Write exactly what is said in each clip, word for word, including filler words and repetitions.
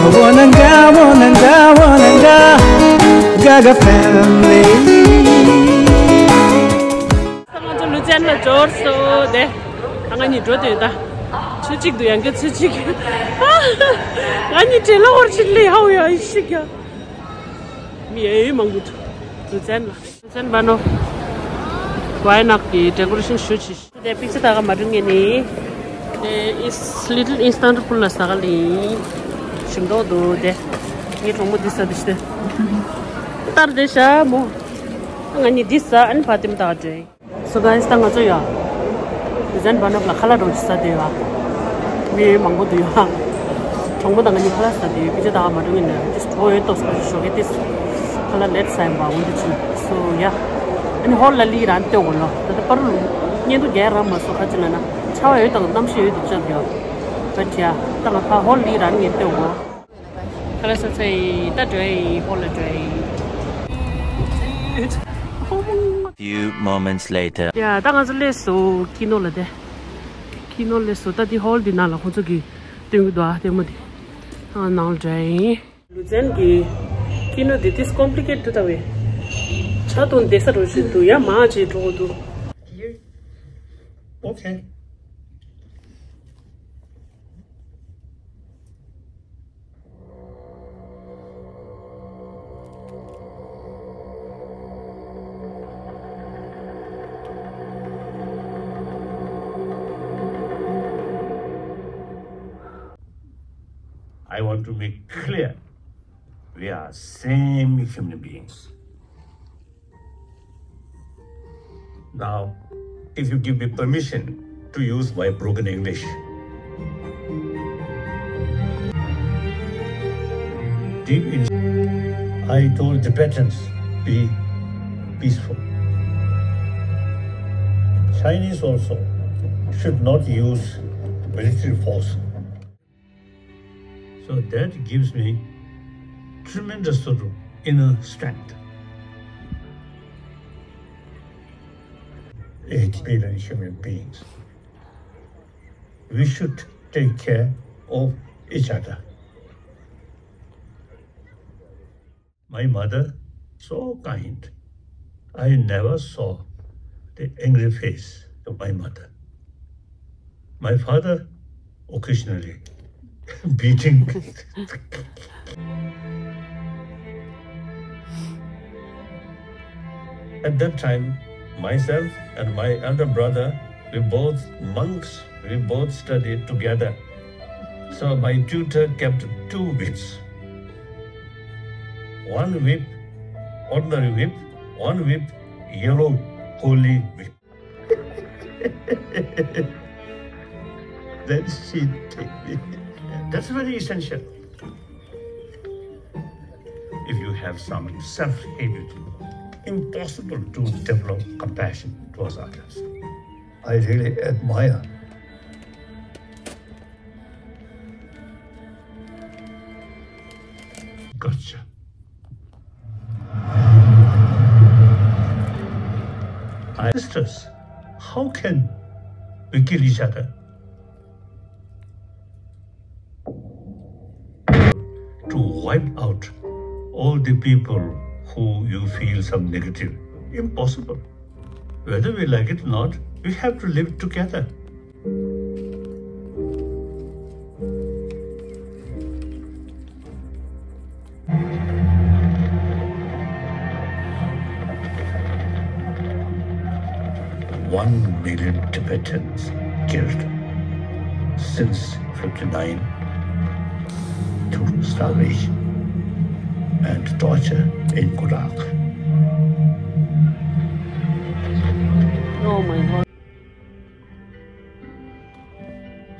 Wananga, wananga, wananga, Gaga family. ང་ཚོ་ལུ་ཙན་ལ་འབྱོར་སོང་། དེ་ང་གཉིས་འགྲོ་དུས་ད་ཆུ་གཅིག་ཏུ་ཡང་གི་ཆུ་གཅིག་ང་གཉིས་བྲེལ་ལ་ཧོར་ཆིག་ལེ་ཧའོ་ཡ་ཤིག་ཡ། མི་ཡ་ཡོད་མང་པོ་འདུག་ལུ་ཙན་ལ། ལུ་ཙན་བ་ནོ་ཝའི་ནག་གི་ཌེ་ཀོ་རེ་ཤན་ཞུ་ཆི། དེ་པིག་ཅར་ད་ག་མ་བྲུང་ངེ་ནི། དེ་ཨིས་ལི་ཊལ་ཨིས་ཏན་པུལ་ལ་ས་ག་ལིང་ཞིམ་མདོག་འདུག་དེ་ངའི་གྲོགས་མོ་འདི་ས་འདི་ཤི་དེ་ལྟར་དེ་ཤ་མོ། ང་གཉིས་འདི་ས་ཨན་ཕ་ཏིམ་ད་འགྲོ། སོ་གྷའིས་ད་ང་ཚོ་ཡ་ལུ་ཙན་བ་ནོ་ལ་ཁ་ལག་འདྲ་པོ་ཅིག་ཟ་བསྡད་ཡོད་ཨ། མི་མང་པོ་འདུག་ཡོད་ཨ། གྲོགས་མོ་དང་ང་གཉིས་ཁ་ལག་ཟ་བསྡད་ཡོད། པིག་ཅར་ད་ག་མ་བྲུང་ངེ་ནི་ཏིས་གྲོ་ཡོད་ཏོག་ཙམ་ཞོགས་ཀས་ཏིས་ཁ་ལག་ལེཊ་ཟ་ཡིན་པ་འོན་ཏེ་ཅི། སོ་ཡ། ཨ་ནི་ཧོལ་ལ་ལི་རང་ལྟོས་གོ་ལོ། ད་ལྟ་པར་བརྙན་ཐུང་རྒྱག་རང་མ་སོ་ཁ་ཅིག་ལ་ན་ཆར་པ་ཡོད་དང་གནམ་གཤིས་ཡོད་དུ་ཅབ་ཡོད། ད་ཅི་ཡ་ད་ང་ཕ་ཧོལ་ལི་རང་ངས་ལྟོས་གོ། ཁ་ལག་ཟ་ཚར་ཡིན། ད་འགྲོ་ཡིན། ཧོལ་ལ་འགྲོ་ཡིན། Few moments later. ཡ་ད་ང་ཚོ་སླེབས་སོང་ཀི་ནོ་ལ། དེ་ཀི་ནོ་སླེབས་སོང་། ད་དེ་ཧོལ་དེ་ནང་ལ་ཁོང་ཚོ་གི་སྟོན་གི་འདུག་ཨ་ལྟད་མོ་དེ་ནང་ལ་འགྲོ་ཡིན། ལུ་ཙན་གྱི་ཀི་ནོ་འདི་ཏིས་ཀོམ་པི་ལི་ཀེཊ་འདུག་ད་བས། ཆ་དོན་བསྡད་ས་འགྲོ་བཞིན་འདུག་ཡ་མ་ཅིག་འགྲོ་གི་འདུག Okay. I want to make clear, we are same human beings. Now, if you give me permission to use my broken English. Deep in, I told Tibetans, be peaceful. Chinese also should not use military force. So that gives me tremendous sort of inner strength. Eight billion human beings. We should take care of each other. My mother, so kind. I never saw the angry face of my mother. My father, occasionally, beating. At that time, myself and my elder brother, we both monks, we both studied together. So my tutor kept two whips. One whip, ordinary whip, one whip, yellow holy whip. Then she take me. That's very essential. If you have some self-hatred, impossible to develop compassion towards others. I really admire. Gotcha. I, sisters, how can we kill each other? To wipe out all the people who you feel some negative. Impossible. Whether we like it or not, we have to live together. One million Tibetans killed since fifty-nine through starvation and torture in Gulag. Oh my God.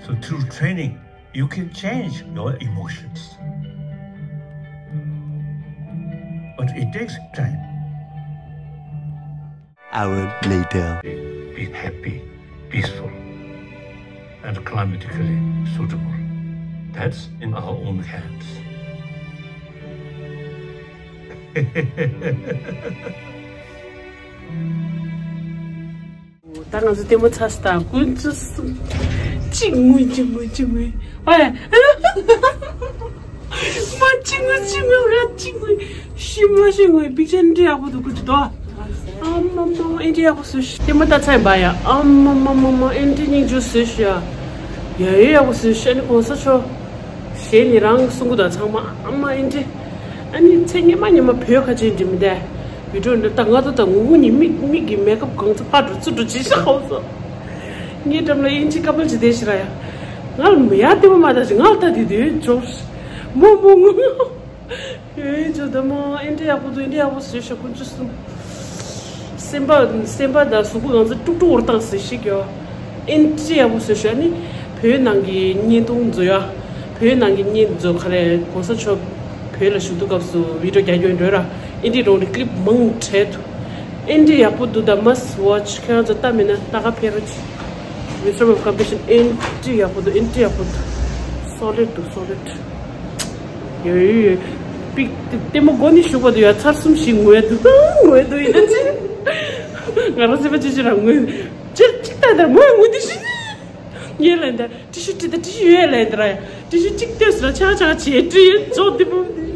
So through training, you can change your emotions. But it takes time. Hour later. Be happy, peaceful, and climatically suitable. That's in our own hands. ད་ང་ཚོ་ལྟད་མོ་ཚར་སྟངས་ཀུན་ཚོ་གཅིག་ངུ་གཅིག་ངུ་གཅིག་ངུ་ཨ། མ་ཅི་ངུ་ཅི་ངུ་ར་ཅི་ངུ་ཤི་མ་ཤི་ངུ་པིག་ཅན་འདི་ཡག་པོ་འདུག་གི་འདུག་ཨ་མ་མ་མ་ཨེ་འདྲ་ཡག་པོ་བཟོས་ཤག་ལྟད་མོ་ལྟ་ཚར་ཡིན་པ་ཡ། ཨ་མ་མ་མ་མ་ཨེ་འདྲ་སྙིང་རྗེ་བཟོས་ཤག་ཡ་ཡ་ཡག་པོ་བཟོས་ཤག་ཨ་ནི་གོང་ས་མཆོག་གཞས་ནི་རང་གསུང་གི་འདུག་ཚང་མ་ཨ་མ་ཨེ་འདྲ། ཨ་ནི་ཚེ་སྔོན་མ་སྔོན་མ་བོད་ཁ་ཆེ་འདྲི་མི་འདའ། བི་ཌིའོ་འདི་ལྟ་ང་ད་ལྟ་ངུ་ངུ་ནི་མིག་མིག་གི་མེ་ཀབ་གང་ཚ་ཕར་འགྲོ་ཚུར་འགྲོ་བྱེད་ཤག་ཧོ་སོ། ངའི་འགྲམ་ལ་ཨིན་ཇི་ཀ་པལ་ཅིག་བསྡད་ཤི་ར་ཡ། ང་ལ་མི་ཡ་ལྟད་མོ་མ་ལྟ་ཅིག་ང་ལ་ལྟ་དུས་དུས་འཇོག་མོ་མོ་ངུ་ངུ། ཡོད་ཅོ་ད་མོ་ཨེ་འདྲ་ཡག་པོ་འདུག་ཨེ་འདྲ་ཡག་པོ་བཟོས་ཤག་ཀུན་སྤྱོད་གསུམ། སེམས་པ་སེམས་པ་དང་གཟུགས་པོ་གང་ཚ་དཀྲུག་དཀྲུག་འོར་བཏང་ཟེར་ཤིག་ཡོ། ཨེ་འདྲ་ཡག་པོ་བཟོས་ཤག་ཨ་ནི་བོད་ནང་གི་བརྙན་ཐུང་མཛོད་ཡ། བོད་ནང་གི་བརྙན་མཛོད་ག་རེ་གོང་ས་མཆོག་བོད་ལ་བཞུགས་དུས་སྐབས་སུ་བི་ཌིའོ་རྒྱག་རྒྱུ་འགྲོ་ར་ཨེ་འདྲ་རོང་རི་ཀི་ལིབ་མང་བྲལ་འདུག་ཨེ་འདྲ་ཡག་པོ་འདུག་ད་མ་སི་ཝ་ཆི་ཁྱོད་རང་ཚོ་ལྟ་མེད་ན་ལྟ་ག་ཕེབས་རོགས་གྱིས། Wisdom of Compassion ཨེ་འདྲ་ཡག་པོ་འདུག་ཨེ་འདྲ་ཡག་པོ་འདུག་སོ་ལིཌ་འདུག་སོ་ལིཌ། ཡོད་ཡོད་ཡོད། པིག་ལྟད་མོ་མགོ་ནས་གཞུག་བར་དུ་ཡོད་ཚར་གསུམ་བཞི་ངུས་འདུག་ངུས་འདུག་ཡིན་ན་ཅི། ང་རང་སེམས་པ་ཅི་ཅི་རང་ངུས། ཅིར་ཅིག་ལྟ་དར་མོས་ངུ་འདི་ཤི། ངས་ལན་དར་ཏི་ཤུ་ཏི་ད་ཏི་ཤུ་ཡོད་ལན་དར་ཡ། ཏི་ཤུ་གཅིག་ལྟོས་ཟེར་ཆག་ཆག་བྱེད་ཀྲི་ཡོད་ཅོག་ལྟད་མོ་འདི།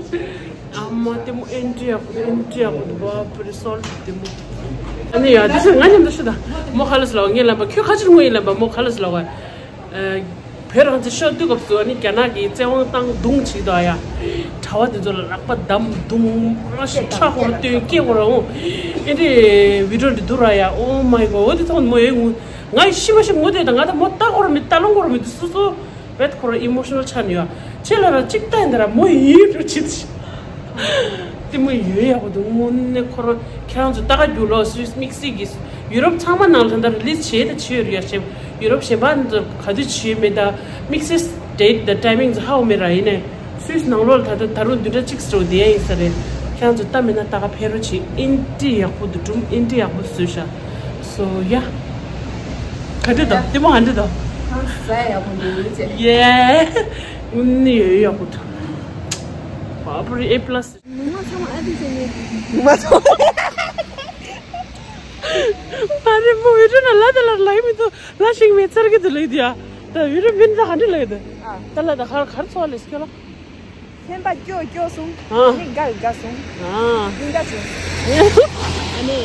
ཨ་མ་ལྟད་མོ་ཨེ་འདྲ་ཡག་པོ་ཨེ་འདྲ་ཡག་པོ་འདུག་བ་པུ་རི་སོ་ལིཌ་ལྟད་མོ། ཨ་ནི་ཡ་འདི་ཚོ་ང་མཉམ་དུ་ཤི་ད། མོ་ཁ་ལ་སི་ལ་བ་ངས་ལན་པ་ཁྱོད་ཁ་ཕྱིར་ངུ་ཡིན་ལན་པ་མོ་ཁ་ལ་སི་ལ་བ། བོད་རང་བཙན་ཤོར་དུས་སྐབས་སུ་ཨ་ནི་རྒྱ་ནག་གིས་བཙན་དབང་བཏང་རྡུང་བྱེད་དོ་ཡ། གྲྭ་བ་དེ་ཚོ་ལ་ལག་པ་བསྡམས་རྡུང་རང་ཤི་ཁྲག་ཧོར་སྟོན་སྐེ་ཧོར་འོང་། ཨེ་འདྲའི་བི་ཌིའོ་འདི་འདུག་ར་ཡ། Oh my God འོ་དེ་ཐོག་མོ་ཡོད་ངུ། ང་ཡི་ཤི་མ་ཤི་ངུ་དེ་དང་ང་ད་མོ་ལྟ་ཧོར་མི་ལྟ་ལོང་ཧོར་མི་འདུག་སོ་སོ་བེད་ཁོ་ར་ཨི་མོ་ཤི་ནལ་ཆགས་ནི་ཡ། ཁྱེད་ལ་ར་གཅིག་ལྟ་ཡིན་ད་ར་མོ་ཡིན་འགྲོ་ཆེད། ལྟད་མོ་ཡོད་ཡག་པོ་འདུག་དངོས་གནས་ཁོ་རང་ཁྱེད་རང་ཚོ་ལྟ་ག་རྒྱུ་ལོ་སུད་སི་དམིགས་བསལ་གྱི་ཡུ་རོབ་ཚང་མ་ནང་ལ་ད་ལྟ་རི་ལི་ཛི་བྱས་ད་བྱས་ཡོད་རེད་ཡ། ཞེས་ཡུ་རོབ་གཞན་པ་ཚོ་ག་དུས་བྱས་མེད་ད་དམིགས་བསལ་ཌེ་ཊི་དང་ཊའི་མིང་ཚོ་ཧ་གོ་མེད་ར། ཡིན་ནའི་སུད་སི་ནང་ལོགས་ལ་ད་ལྟ་ད་རུང་བདུན་ཕྲག་གཅིག་ཙམ་བསྡད་ཡ་ཡིན་ས་རེད། ཁྱེད་རང་ཚོ་ལྟ་མེད་ན་ལྟ་ག་ཕེབས་རོགས་བྱེད། ཨིན་ཏྲི་ཡག་པོ་འདུག་སྒྲུང་ཨིན་ཏྲི་ཡག་པོ་བཟོས་ཤག་སོ་ཡ། ག་འདྲ་དང་ལྟད་མོ་ག་འདྲ་དང་། ཧང་སང་ཡག་པོ་འདུག་ཅེས། ཡེ། དངོས་གནས་ཡོད་ཡག་པོ་འདུག་བ་པུ་རི་ཨེ་པི་ལ་སི། མི་མང་ཚང་མ་ཨ་ཏི་ཟེར་ནས། མ་ཚོ། ཕ་རི་མོ་བི་ཌིའོ་ནང་ལ་དེ་ལ་ལའི་མི་འདུག་ལ་ཞིག་མེད་ཚར་གི་འདུག་ལའི་འདུག་ཡ། ད་བི་ཌིའོ་མིན་ད་ག་འདྲ་ལའི་འདུག་ཨ། ད་ལ་ད་གར་གར་ཚོ་ལས་སྐྱོ་ལ། སེམས་པ་སྐྱོ་སྐྱོ་སོང་། ཨ། ཨ་ནི་དགའ་དགའ་སོང་། ཨ། སྙིང་དགའ་བྱུང་། ཨ་ནི།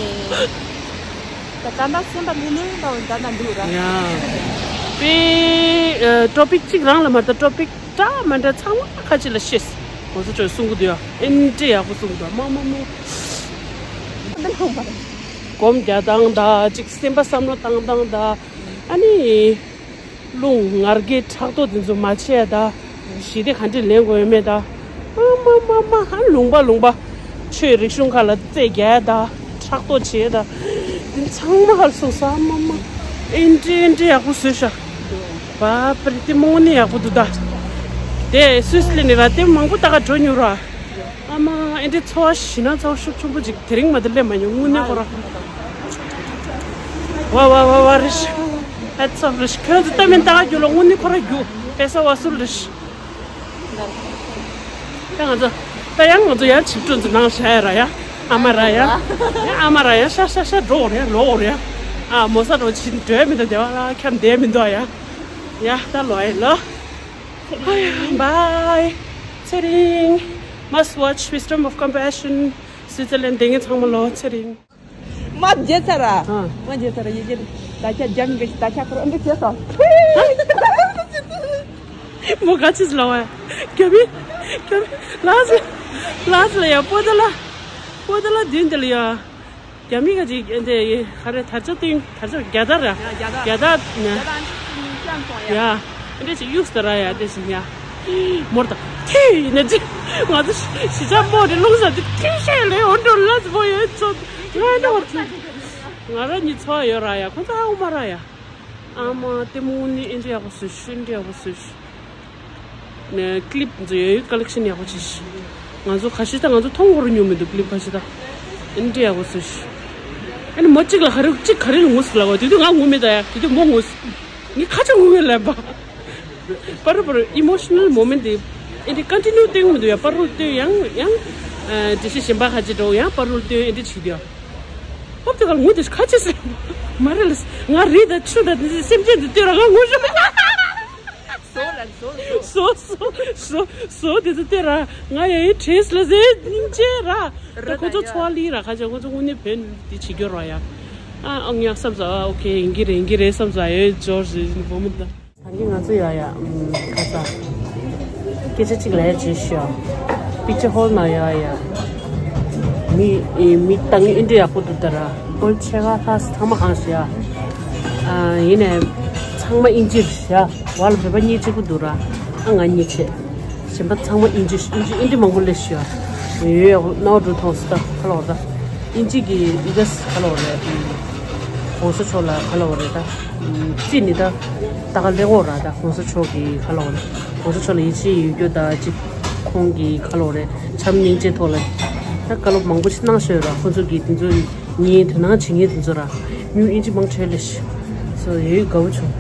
ད་ད་ལྟ་སེམས་པ་ལྷོད་ལྷོད་འདྲ་བོ་ད་ལྟ་འདུག་ར། ཡ། པའི་ཨ་ཊོ་པིག་གཅིག་རང་ལ་མ་ལྟ་ཊོ་པིག་འདྲ་མ་འདྲ་ཚང་མ་ཁ་ཅིག་ལ་ཤེས། གོང་ས་མཆོག་གསུང་གི་འདུག་ཡ། ཨེ་འདྲ་ཡག་པོ་གསུང་གི་འདུག་མ་མ་མ། སྒོམ་རྒྱག་སྟངས་དང་གཅིག་སེམས་པ་བསམ་བློ་བཏང་སྟངས་དང་། ཨ་ནི། རླུང་ངར་སྐད་ཕྲག་དོག་དེ་ཚོ་མ་བྱེད་ཡ་ད། ཞི་བདེ་ག་འདྲས་ལེན་དགོས་ཡོད་མེད་ད། ཨ་མ་མ་མ་ཧ་ལུང་པ་ལུང་པ། ཆོས་རིག་གཞུང་ཁག་ལ་རྩོད་རྒྱག་ཡ་ད། ཕྲག་དོག་བྱེད་ཡ་ད། དེ་ཚང་མ་ཧར་སོང་ས་ཨ་མ་མ། ཨེ་འདྲ་ཨེ་འདྲ་ཡག་པོ་བཟོས་ཤག་བ་པ་རི་ལྟད་མོ་དངོས་གནས་ཡག་པོ་འདུག་ད། དེ་སུད་སི་ལ་ནི་ར་ལྟད་མོ་མང་པོ་ལྟ་ག་འགྲོ་མྱོང་ར། ཨ་མ་ཨེ་འདྲའི་ཚོར་བ་ཞེ་དྲག་ཚོར་བ་ཤུགས་ཆེན་པོ་ཅིག་དེ་རིང་མ་གཏོགས་སླེབས་མ་མྱོང་དངོས་གནས་ཁོ་རང་། ཝ་ཝ་ཝ་ཝ་རེད་ཤག་ཧེ་ཊི་སི་ཨོཕ་རེད་ཤག་ཁྱོད་ཚོ་ལྟ་མིན་ལྟ་ག་རྒྱུ་ལ་དངོས་གནས་ཁོ་རང་རྒྱུ་པེ་ས་ཝ་སུལ་རེད་ཤག་ད་ང་ཚོ་ད་ཡང་ང་ཚོ་ཡང་ཆིབས་སྒྲོན་ཚོ་ནང་བཞག་ཡ་ར་ཡ། ཨ་མ་ར་ཡ། ཡ་ཨ་མ་ར་ཡ་ཤ་ཤ་ཤ་འགྲོ་འོ་རེད་ལོ་འོ་རེད་ཡ། ཨ་མོ་ས་འགྲོ་ཕྱིན་འགྲོ་མི་འདུག་སྡེ་བ་ལ་ཁྱམས་བསྡད་མི་འདུག་ཡ། ཡ་ད་ལོ་ཡ་ལོ། Bye. ཚེ་རིང་། Must watch Wisdom of Compassion. སུའི་ཙི་ལན་དེ་ངས་ཚང་མ་ལོ་ཚེ་རིང་། མ་བརྗེད་ཚར་ར། ཨ། མ་བརྗེད་ཚར་ར་ཡེ་ཡེ། ད་ཆ་རྒྱ་མི་ག་ཞིག་ད་ཆ་ཁོ་རང་འདི་བྱས་སོང་། མོ་ག་ཅིས་ལ་བ། རྒྱ་མི། རྒྱ་མི། ལགས་སོ། ལགས་སོ་ཡ་པོ་ཏ་ལ། པོ་ཏ་ལ་མདུན་དེ་ལ་ཡ། རྒྱ་མི་ག་ཅིག་འདི་ག་རེ་དར་ལྕོག་སྟེང་དར་ལྕོག་རྒྱ་དར་ར། རྒྱ་དར། རྒྱ་དར་ནས། རྒྱ་དར་ཅམ་སོང་ཡ། ཡ། འདི་ཅིག་གཡུགས་ཟེར་ར་ཡ་འདི་ཅིག་ཡ། མོར་དང་། ཐི་ཡིན་ན་ཅི། ང་ཚོ་ཞི་ཆ་མོ་རེ་རླུང་ས་འདི་ཐི་ཤེས་ལེ་འོ་འགྲོ་ལ་ཟི་མོ་ཡོད་ཚོ། ང་ནི་འོ་ཚོ། ང་ར་ཉི་ཚོ་ཡོད་ར་ཡ་ཁོ་ཚོ་ཧ་གོ་མ་ར་ཡ། ཨ་མ་ལྟད་མོ་ནི་ཨེ་འདྲ་ཡག་པོ་བཟོས་ཤིག་ཨེ་འདྲ་ཡག་པོ་བཟོས་ཤིག་ནས་ཀི་ལིབ་འཛུལ་ཡོད། ཀ་ལེག་ཤན་ཡག་པོ་བྱས་ཤིག་ང་ཚོ་ཁ་ཤས་ད་ང་ཚོ་མཐོང་བོར་མྱོང་མི་འདུག་ཀི་ལིབ་ཁ་ཤས་ད། ཨེ་འདྲ་ཡག་པོ་བཟོས་ཤིག་ཨ་ནི་མོ་གཅིག་ལ་ག་རེ་གཅིག་ག་རེ་ལ་ངུས་ལ་གོ་དེ་དུས་ང་ངུ་མེད་ད་ཡ། དེ་དུས་མོ་ངུས། ངས་ཁ་ཆེ་ངུས་ལབ་པ། པ་རུ་པ་རུ་ཨི་མོ་ཤི་ནལ་མོ་མེན་ཊི་དེ་ཨེ་འདྲ་ཀོན་ཊི་ནིའུ་སྟོན་མི་འདུག་ཡ། པ་རུ་སྟོན་ཡང་ཡང་། འགྲེལ་བཤད་གཞན་པ་ཁ་ཅིག་འགྲོ་ཡང་པ་རུ་སྟོན་ཨེ་འདྲ་བྱེད་དུས་ཡ། ཧོབ་དེ་ག་ལ་ངུ་དེ་ཁ་ཆེ་ཟེར། མ་རེད་ལ། ང་རི་དང་ཆུ་དང་དེ་སེམས་ཅན་དེ་སྟོན་ར་ང་ངུ་ཤོག་བཟོ་ལ་བཟོ་བཟོ། བཟོ་བཟོ་བཟོ་བཟོ་དེ་ཚོ་དེ་ར། ང་ཡ་ཡི་བྲེས་ལ་ཟེར་སྙིང་རྗེ་ར། ད་ཁོ་ཚོ་འཚོ་བ་ལི་ར་ཁ་ཆེ་ཁོ་ཚོ་དངོས་གནས་བོད་འདི་བྱེད་རྒྱུ་ར་ཡ། ཨ་ཨང་ཡ་བསམ་ས་ཨ་ཨོ་ཁེ་ཡིན་གྱི་རེད་ཡིན་གྱི་རེད་བསམ་ས་ཨེ་ཇོར་ཟེར་བོ་མི་ད། ད་གིན་ང་ཚོ་ཡ་ཡ་ཁ་ས་སྐད་ཆ་གཅིག་ལ་ཡ་བརྗོད་ཤོག་པིག་ཅར་ཧོལ་ན་ཡ་ཡ། མི་མི་ད་གིན་ཨིན་ཌི་ཡག་པོ་འདུག་ད་ར། ཧོལ་ཆེ་ག་ལྷ་ཚང་མ་གང་ཤི་ཡ། ཨ་ཡིན་ནས་ཚང་མ་ཨིན་ཇི་རེད་ཤ། བ་ལ་བོད་པ་གཉིས་གཅིག་པུ་འདུག་ར། ཨ་ང་གཉིས་ཆེ། གཞན་པ་ཚང་མ་ཨིན་ཇི་ཨིན་ཇི་ཨིན་ཇི་མང་པོ་སླེབས་ཤག་ཡོད་ཡོད་ནོར་འགྲོ་ཐོངས་སི་ད་ཁ་ལོ་ར། ཨིན་ཇི་གི་ཨི་ག་སི་ཁ་ལོ་རེད། གོང་ས་མཆོག་ལ་ཁ་ལོ་རེད་ད། རྩིས་ནི་ད་ད་ག་ལེ་འོ་ར་ད་གོང་ས་མཆོག་གི་ཁ་ལོ་རེད། གོང་ས་མཆོག་ལ་ཡིད་ཆེས་ཡོད་རྒྱུ་ད་ཅིག་ཁོང་གི་ཁ་ལོ་རེད། བྱམས་སྙིང་རྗེ་ཐོག་ལ་ད་བཀའ་སློབ་མང་པོ་ཞིག་གནང་ཤོད་ར། ཁོང་ཚོ་གི་དེ་ཚོ་ངའི་དོ་སྣང་བྱེད་མཁན་དེ་ཚོ་ར་ཉུང་ཨིན་ཅི་མང་ཁྲེལ་ལེ་ཤི། སོ་ཡོད་དགའ་བོ་བྱུང་།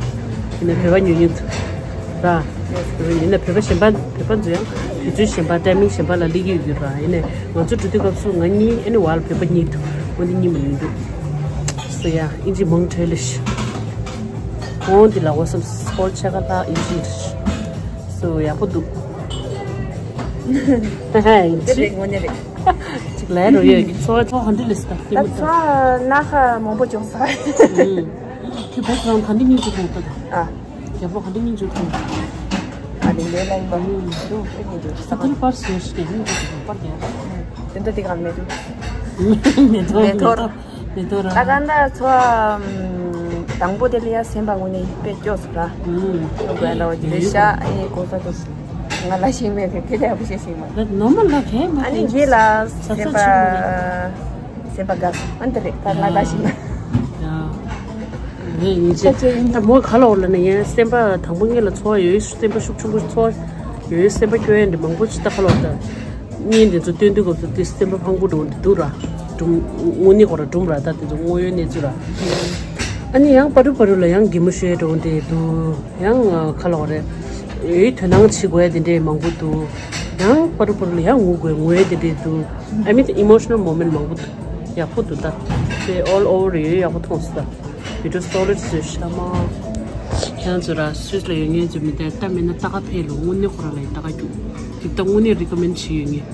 ཡིན་ན་བོད་པ་ཉུང་ཉུང་འདུག་ར། ཡིན་ན་བོད་པ་གཞན་པ་བོད་པ་ཚོ་ཡང་དུས་ཚོད་གཞན་པ་ཊའི་མིང་གཞན་པ་ལ་སླེབས་ཀྱི་ཡོད་ར། ཡིན་ནའི་ང་ཚོ་འགྲོ་དུས་སྐབས་སུ་ང་གཉིས་ཨ་ནི་བར་ལ་བོད་པ་གཉིས་འདུག་འོན་ཏེ་གཉིས་མ་ཡིན་འདུག་སོ་ཡ་ཨིན་ཅི་མང་ཁྲེལ་ལེ་ཤི། འོན་ཏེ་ལ་འོ་བསམ་སྐོར་ཆ་ག་ལ་ཨིན་ཅི་རེད། སོ་ཡག་པོ་འདུག་ཧ་ཧ་ཨིན་ཅི། དེ་དངོས་གནས་རེད། གཅིག་ལས་རོ་ཡོད་ཀྱི་འཚོ་བ་འཚོ་བ་ག་འདྲ་ལས་སི་ད་ལྟད་མོ་ད། འཚོ་བ་སྣ་ཁ་མང་པོ་བྱུང་ས། ཁྱོད་བོད་རང་ག་འདྲ་སྙིང་རྗེ་མཐོང་ད། ཨ། རྒྱལ་པོ་ག་འདྲ་སྙིང་རྗེ་མཐོང་། ཨ་ནི་ལས་ལ་ཡིན་པ། འདུག་ཨེ་ནི་འདུག་ས་ཐོར་པར་ཞེས་ཞེས་སྙིང་རྗེ་པར་རྒྱལ། དེ་འདྲ་དེ་ག་མེད་འདུག་མེ་ཐོར། མེ་ཐོར་ར། ད་ག་འདྲ་འཚོ་བ་དང་པོ་དེ་ལ་ཡ་སེམས་པ་ངོ་ནས་དཔེ་སྐྱོ་སོང་ལ། ཨུམ། སྐྱོ་དགོས་ལ་འོ་དེ་ལས་ཤ་ཨེ་གོ་ས་དུ། ང་ལ་ཤེས་མེད་གི་དེ་ལས་ཡག་པོ་ཤེས་ཤེས་མ། ད་ནོར་མ་ལ་གས་མ་ཨ་ནི་རྗེས་ལ་ས་སེམས་པ་ས་ཆུང་མ་རེད། སེམས་པ་དགའ་སོང་ཨ་འདི་རེད་ད་ང་ལ་ཤེས་མ། ཡ། རེད་ཡིན་ཅེ་ད་མོ་ག་ལ་འོ་ལ་ནི་ཡན་སེམས་པ་དང་པོ་ངེད་ལ་ཚོར་བ་ཡོད་སེམས་པ་ཤུགས་ཆུང་པོ་ཚོར་ཡོད་སེམས་པ་སྐྱོ་ཡན་འདི་མང་པོ་ཅི་ད་ག་ལ་འོ་ད། གཉེན་དེ་ཚོ་སྟོན་དུས་སྐབས་སུ་དེ་སེམས་པ་ཕངས་པོ་འགྲོ་འདི་འདུག་ར། སྒྲུང་དངོས་གནས་ཁོ་ར་སྒྲུང་ར་ད་དེ་ཚོ་དངོས་ཡོད་གནས་ཚུལ་ར། ཨ་ནི་ཡང་པ་རུ་པ་རུ་ལ་ཡང་གད་མོ་ཤོར་འགྲོ་འདི་འདུག་ཡང་ཁ་ལོག་རེད། ཡོད་དོ་སྣང་བྱེད་དགོས་དེ་འདྲས་མང་པོ་འདུག་ཡང་པ་རུ་པ་རུ་ལ་ཡང་ངུ་དགོས་ངུ་ཡས་དེ་འདྲས་འདུག I mean emotional moment མང་པོ་འདུག་ཡག་པོ་འདུག་ད། དེ་all over ཡོད་ཡག་པོ་མཐོང་སོང་ད། བི་ཌིའོ་སོ་ལིཌ་བཟོས་ཤག་མ། ཁྱེད་ཚོ་ར་སུད་ལ་ཡོད་མཁན་ཚོ་མི་དེ་ལྟ་མེད་ན་ལྟ་ག་ཕེབས་ལོ། དངོས་གནས་ཁོ་རང་ལ་ཡི་ལྟ་ག་རྒྱུག་དེ་ལྟ་དངོས་གནས་རི་ཀོ་མེན་ཌི་བྱེད་ཡོད་ངེས།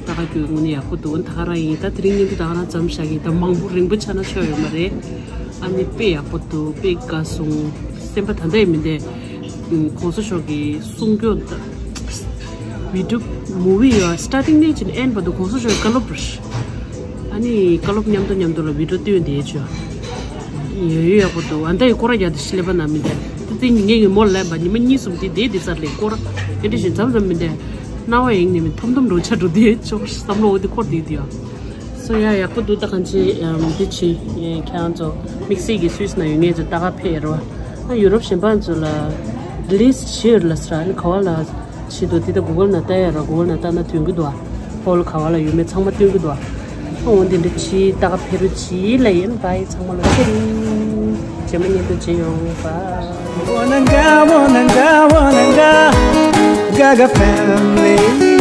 ལྟ་ག་རྒྱུག་དངོས་གནས་ཡག་པོ་འདུག་ད་ག་རང་ཡིན་ད་དེ་རིང་ཉིན་དུ་ད་ག་རང་ཙམ་བཞག་གི་ད་མང་པོ་རིང་པོ་ཆགས་ན་ཆོག་ཡོད་མ་རེད། ཨ་ནི་དཔེ་ཡག་པོ་འདུག་དཔེ་དགའ་སོང་། སེམས་པ་ད་ལྟ་ཡི་མི་དེ། གོང་ས་མཆོག་གི་གསུང་སྐྱོ་ད། བི་ཌིའོ་མུ་བི་ཡོད་སི་ཊར་ཊིང་ནས་ཅིན་ཨེན་བར་དུ་གོང་ས་མཆོག་གི་བཀའ་སློབ་རེད། ཨ་ནི་བཀའ་སློབ་མཉམ་དུ་མཉམ་དུ་ལ་བི་ཌིའོ་བཏོན་དེ་ཆོ། ཡོད་ཡོད་ཡག་པོ་འདུག་ཨ་ད་ཡི་སྐོར་ར་རྒྱག་དེ་ཤི་ལེ་པ་ན་མི་འདྲ། དེ་ངས་ངའི་མོ་ལ་ལབ་པ་ཉི་མ་གཉིས་གསུམ་དེ་དེ་དེ་ཚར་ལེ་སྐོར་ར། དེ་འདྲ་ཞིག་མཚམས་མཚམས་མི་འདྲ། རྣ་བ་ཡེངས་ནས་མི་ཐོམ་ཐོམ་འགྲོ་ཆ་འགྲོ་དེ་ཆོག་བསམ་བློ་འོ་དེ་འཁོར་དེ་དེ་ཡ། སོ་ཡ་ཡག་པོ་འདུག་ད་གང་ཅི་འདི་ཆི་ཁྱེད་རང་ཚོ་དམིགས་བསལ་གྱི་སུད་སི་ན་ཡོད་མཁན་ཚོ་ལྟ་ག་ཕེབས་རོགས། ཨ་ཡུ་རོབ་གཞན་པ་ཚོ་ལ་ལིས་ཤེར་ལ་སྲ་ནི་ག་བ་ལ། ཆེད་དུ་དེ་ལྟ་གུ་གལ་ནང་ལྟ་ཡ་ར་གུ་གལ་ནང་ལྟ་ན་ཐོན་གི་འདུག་ཨ། ཧོལ་ག་བ་ལ་ཡོད་མེད་ཚང་མ་སྟོན་གི་འདུག་ཨ། ཨ་འོ་འདི་འདྲ་ཕྱི་ལྟ་ག་ཕེབས་རོགས་གྱིས་ལ་ཡིན་བའི་ཚང་མ་ལ་ཁྱེད་རིང་རྗེས་མ་ཉིན་དུ་མཇལ་ཡོང་བ། Wananga, wananga, wananga, Gaga family.